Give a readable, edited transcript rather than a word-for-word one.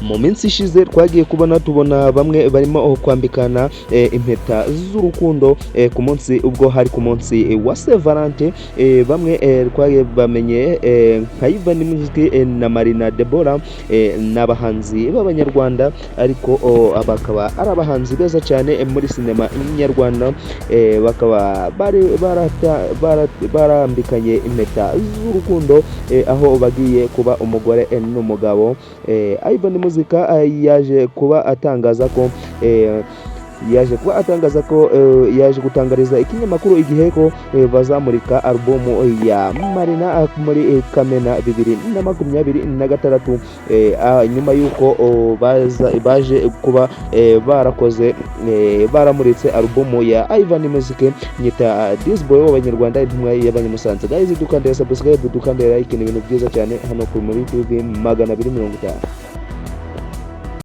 Mu minsi ishize twagiye kubona, tubona bamwe barimo kwambikana impeta z'urukundo ku munsi, ubwo hari ku munsi wa Saint Valentin. Bamwe twagiye bamenye nka Ivan Music na Marina Deborah, ni abahanzi b'Abanyarwanda, ariko bakaba ari abahanzi beza cyane muri sinema nyarwanda, bakaba bari barambikanye impeta z'urukundo, aho bagiye kuba umugore n'umugabo. Ivan Muzika yaje kuba atangaza ko yaje gutangariza ikinyamakuru Igihe ko bazamurika alubumu ya Marina muri Kamena 2026, nyuma y'uko baje kuba barakoze, baramuritse alubumu ya Ivan Music. Nyita This Boy w'Abanyarwanda, intumwa y'Abanyamusanze. Guys, dukande subscribe, dukande like, ni ibintu byiza cyane hano kuri muri TV 250.